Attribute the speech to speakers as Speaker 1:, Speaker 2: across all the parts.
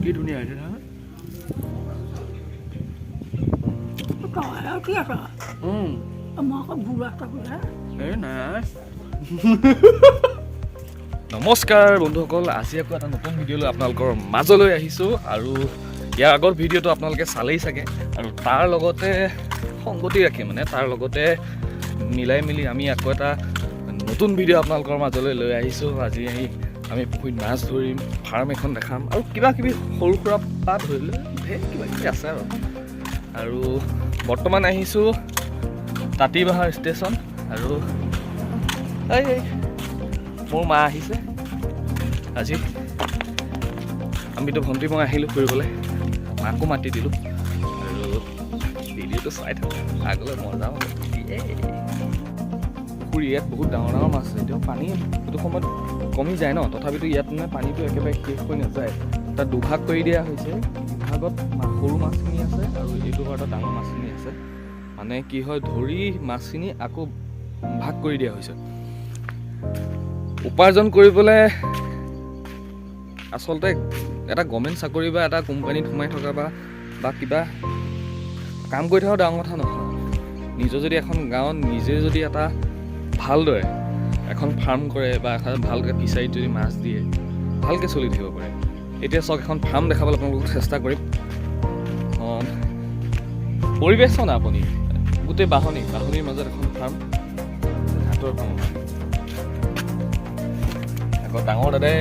Speaker 1: কি ধুনীয়া হৈছে নহয়।
Speaker 2: তই আৰু কি আছ? মই আকৌ ভুল ৰাস্তা বোলে।
Speaker 1: এই নাই। নমস্কাৰ বন্ধুসকল, আজি আকৌ এটা নতুন ভিডিঅ' লৈ আপোনালোকৰ মাজলৈ আহিছোঁ। আৰু ইয়াৰ আগৰ ভিডিঅ'টো আপোনালোকে চালেই চাগে, আৰু তাৰ লগতে সংগতি ৰাখি, মানে তাৰ লগতে মিলাই মিলি আমি আকৌ এটা নতুন ভিডিঅ' আপোনালোকৰ মাজলৈ লৈ আহিছোঁ। আজি আহি আমি পুখুৰীত মাছ ধৰিম, ফাৰ্ম এখন দেখাম আৰু কিবা কিবি সৰু সুৰা পৰা ধৰি লৈ ঢেৰ কিবা কিবি আছে। আৰু বৰ্তমান আহিছোঁ তাঁতিবাহাৰ ষ্টেচন। আৰু এই এই মোৰ মা আহিছে আজি। আমিতো ভণ্টি মই আহিলোঁ ফুৰিবলৈ, মাকো মাতি দিলোঁ। আৰু ভিডিঅ'টো চাই থাকোঁ, আগলৈ মজা হ'ব। পুখুৰী ইয়াত বহুত ডাঙৰ ডাঙৰ মাছ আছে। এতিয়াও পানী এইটো সময়ত কমি যায় ন, তথাপিতো ইয়াত মানে পানীটো একেবাৰে শেষ হৈ নাযায়। তাত দুভাগ কৰি দিয়া হৈছে। ইভাগত সৰু মাছখিনি আছে আৰু এইটো ভাগত ডাঙৰ মাছখিনি আছে। মানে কি হয়, ধৰি মাছখিনি আকৌ ভাগ কৰি দিয়া হৈছে। উপাৰ্জন কৰিবলৈ আচলতে এটা গভৰ্ণমেণ্ট চাকৰি বা এটা কোম্পানীত সোমাই থকা বা কিবা কাম কৰি থকাও ডাঙৰ কথা নহয়। নিজৰ যদি এখন গাঁৱত নিজে যদি এটা ভালদৰে এখন ফাৰ্ম কৰে বা এখন ভালকৈ ফিচাৰীত যদি মাছ দিয়ে, ভালকৈ চলি থাকিব পাৰে। এতিয়া চাওক, এখন ফাৰ্ম দেখাবলৈ আপোনালোকক চেষ্টা কৰিম। অঁ, পৰিৱেশ চাওক না আপুনি, গোটেই বাঁহনি, বাঁহনিৰ মাজত এখন ফাৰ্ম, হাতৰ ফাৰ্ম। আকৌ ডাঙৰ দাদাই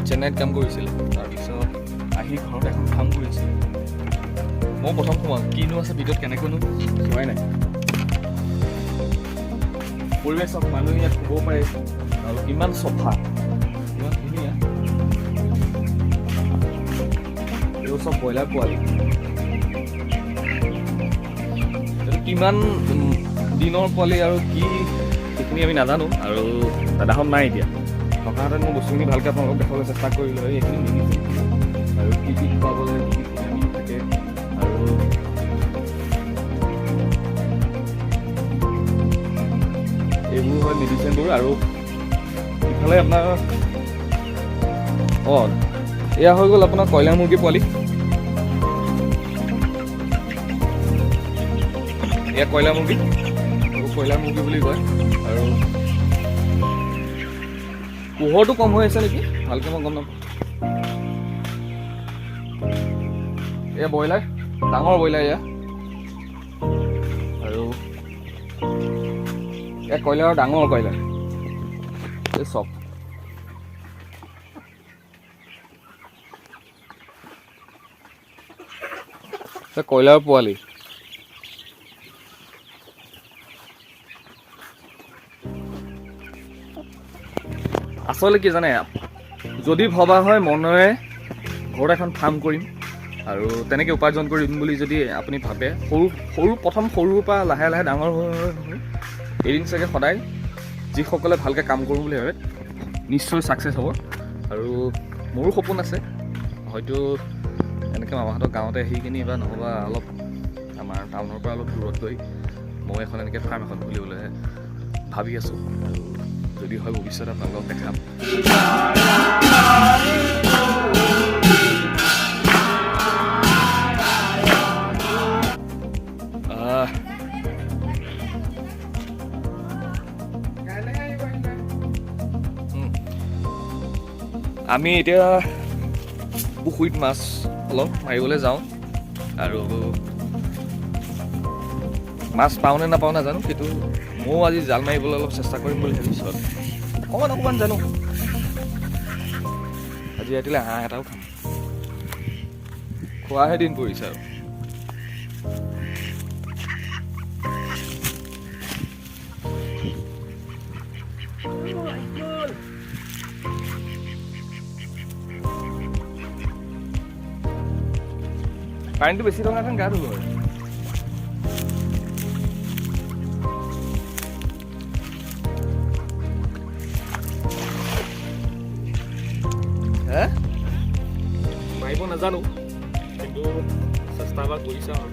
Speaker 1: চেন্নাইত কাম কৰিছিলে, তাৰপিছত আহি ঘৰত এখন ফাৰ্ম কৰিছিল। ময়ো প্ৰথম সোমাম, কিনো আছে ভিতৰত, কেনেকৈনো চোৱাই নাই। পৰিৱেশ চাওক, মানুহ ইয়াত শুব পাৰে আৰু কিমান চফা, কিমান ধুনীয়া। এইবোৰ চব ব্ৰইলাৰ পোৱালি। এইটো কিমান দিনৰ পোৱালি আৰু কি, সেইখিনি আমি নাজানো। আৰু দাদাহঁত নাই এতিয়া, থকাহেঁতেন মই বস্তুখিনি ভালকৈ আপোনালোকক দেখাবলৈ চেষ্টা কৰিলোঁ হয়। এইখিনি মেডিচিন আৰু কি কি খুৱাব লাগে, কি কি ভিটামিন থাকে। আৰু এইবোৰ হয় মেডিচিনবোৰ। আৰু ইফালে আপোনাৰ এয়া হৈ গ'ল আপোনাৰ কয়লাৰ মুৰ্গী পোৱালি। এয়া কয়লাৰ মুৰ্গী, এইবোৰ কয়লাৰ মুৰ্গী বুলি কয়। আৰু পোহৰটো কম হৈ আছে নেকি, ভালকৈ মই গম নাপাওঁ। এয়া ব্ৰইলাৰ, ডাঙৰ ব্ৰইলাৰ এয়া। আৰু এয়া কয়লাৰৰ, ডাঙৰ কয়লাৰ এই চব। এয়া কয়লাৰ পোৱালি। আচলতে কি জানে, যদি ভবা হয় মনেৰে ঘৰত এখন ফাৰ্ম কৰিম আৰু তেনেকৈ উপাৰ্জন কৰিম বুলি যদি আপুনি ভাবে, সৰু সৰু প্ৰথম সৰুৰ পৰা লাহে লাহে ডাঙৰ হৈ হৈ হৈ এদিন চাগে সদায় যিসকলে ভালকৈ কাম কৰোঁ বুলি ভাবে, নিশ্চয় ছাকচেছ হ'ব। আৰু মোৰো সপোন আছে, হয়তো এনেকৈ মামাহঁতৰ গাঁৱতে আহি কিনি বা নহ'বা অলপ আমাৰ টাউনৰ পৰা অলপ দূৰত গৈ মই এখন এনেকৈ ফাৰ্ম এখন খুলিবলৈ ভাবি আছোঁ। আৰু যদি হয় ভৱিষ্যতে আপোনালোকক দেখাম। আহ, আমি এতিয়া পুখুৰীত মাছ অলপ মাৰিবলৈ যাওঁ। আৰু মাছ পাওঁ নে নাপাওঁ নাজানো, কিন্তু ময়ো আজি জাল মাৰিবলৈ অলপ চেষ্টা কৰিম বুলি ভাবিছোঁ। আৰু অকণমান অকণমান জানো। আজি ৰাতিলৈ হাঁহ এটাও খাম, খোৱাহে দিন পৰিছে। আৰু কাৰেণ্টটো বেছি থকাহেঁতেন গা ধুলো হয়। হে মাৰিব নাজানো, কিন্তু চেষ্টা এবাৰ কৰি চাওঁ। আৰু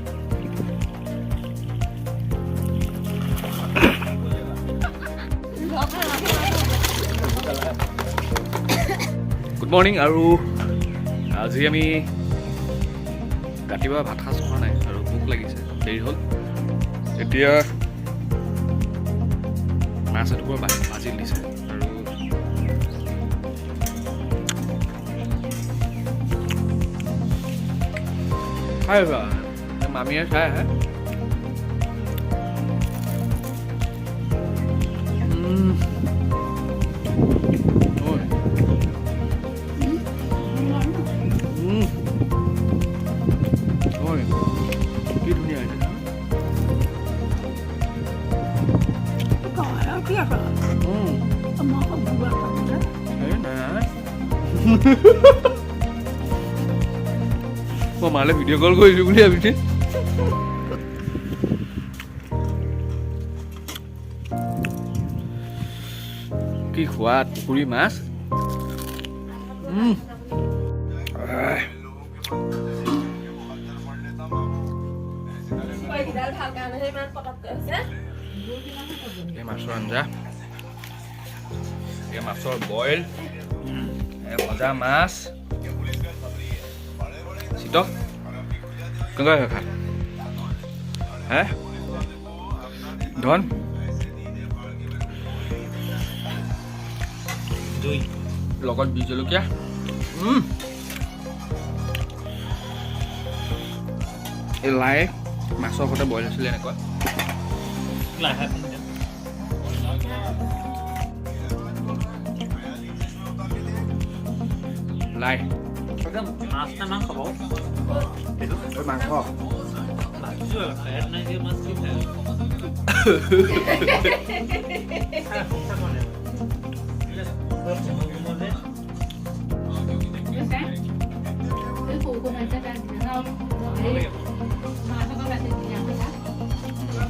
Speaker 1: গুড মৰ্ণিং। আৰু আজি আমি ৰাতিপুৱা ভাত সাজ খোৱা নাই আৰু ভোক লাগিছে, দেৰি হ'ল। এতিয়া মাছ এটুকুৰা ভাজি দিছে আৰু খাই বা মামীয়ে খাই আহে। ঐ। ঐ, কি ধুনীয়া হৈছে।
Speaker 2: তই আৰু কি আছ? মই আকৌ বুঢ়া থাকোঁ।
Speaker 1: এই নাই, মই মালে ভিডিঅ' কল কৰিছোঁ বুলি ভাবিছে। কি সোৱাদ পুখুৰী মাছ। আহ।
Speaker 3: এইকেইডাল ভাল কাৰণেহে ইমান পটককৈ হৈছে।
Speaker 1: এই মাছৰ আঞ্জা, এই মাছৰ বইল, এই ভজা মাছ। চিত কেনেকুৱা হয় খাই হে ধন?
Speaker 4: জুই।
Speaker 1: লগত বিহ জলকীয়া। এই লাই মাছৰ সৈতে বইল হৈছিলে এনেকুৱা।
Speaker 4: লাহে।
Speaker 1: লাই।
Speaker 4: একদম মাছ না মাংস বাৰু সেইটো?
Speaker 1: এই মাংস।
Speaker 4: ভাবিছোঁ আৰু ফেট নাই যে মাছ কি খায়। খাই সঁচা মানে কোমল কোমল যে।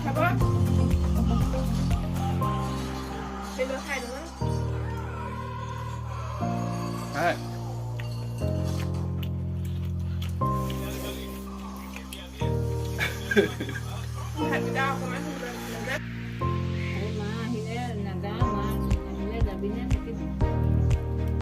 Speaker 3: খাব সেইটো খাই নহয়।
Speaker 1: হয়।
Speaker 3: ভাতকেইটা অকণমান সোনকালে।